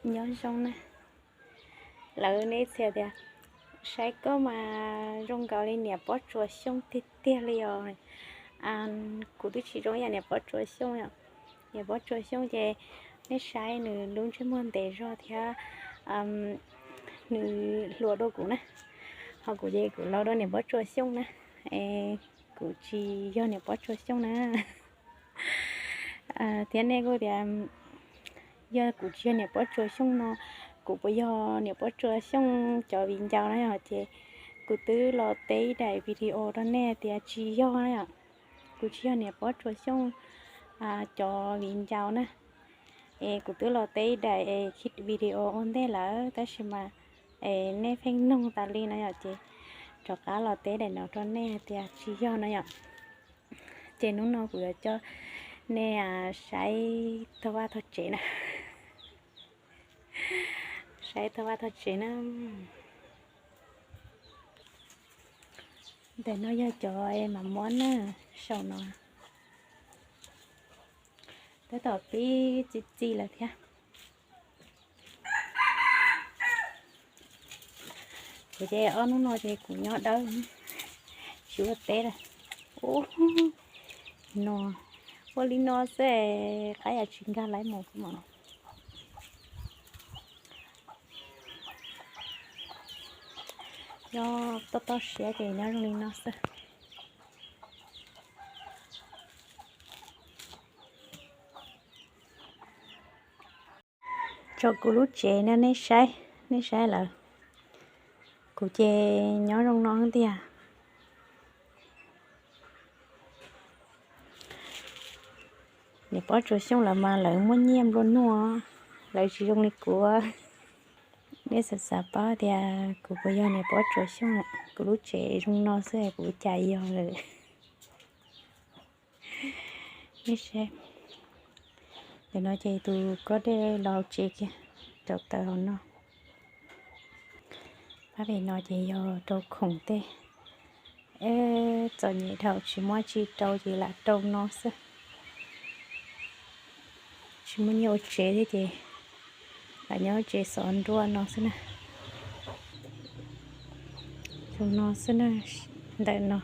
Nyob zoo na. Lawv nej txhia tias, saib koj mas zoo nkaus li niam Pob Tsuas Xyooj tiag tiag li os. Kuv twb tsis zoo ib yam niam Pob Tsuas Xyooj os. Niam Pob Tsuas Xyooj ces nej saib nws lub ntsej muag ntev zog thiab nws hluas dua kuv na. Ho kuv ces kuv laus dua niam Pob Tsuas Xyooj na. Es kuv tsis yog niam Pob Tsuas Xyooj na. Thiab nej kuj tias, yog kuv tsis yog niam Pob Tsuas Xyooj no, kuv puas yog niam Pob Tsuas Xyooj cov viv ncaus na yom? Ces kuv twb los teb ib daim video rau nej tias tsis yog na yom. Kuv tsis yog niam Pob Tsuas Xyooj cov viv ncaus na. Es kuv twb los teb ib daim video ua ntej lawm tab sis mas es nej pheej noog tas li na yom, ces rov qab los teb daim no rau nej tias tsis yog na yom. Ces hnub no kuv yuav coj nej saib tog vaj tog tsev na. Saib tog vaj tog tsev na. Ntawm no yog cov mas muab na, saum no tab tom pib txi txiv lawm thiab. Kuv ces ob hnub no ces kuv nyob dawb, tsis ua teb lawm. Ub, no, ua li no xwb, qab yam tsis nkag laib mus. Nyob toj toj siab ces nyob zoo li no xwb. Tso kuv lub tsev no nej saib, nej saib lawm. Kuv ces nyob zoo no tiag. Niam Pob Tsuas Xyooj lawv mas lawv muaj nyiaj nplua nuj, lawv tsis zoo li kuv. Nej xav xav paub tias kuv puas yog niam Pob Tsuas Xyooj, kuv lub tsev zoo no xwb kuv cas yog lawm. Nej saib, ntawm no ces tus kob dej los tsev kiag, rau taws hauv no. Pab pem no ces yog rau khoom tej. Txom nyem dhau tsis muaj tsi rau ces lam rau no xwb. Tsis muaj nyiaj ua tsev thiab ces lam nyob tsev xov nruab no xwb na. Zoo no xwb na, ntawm no.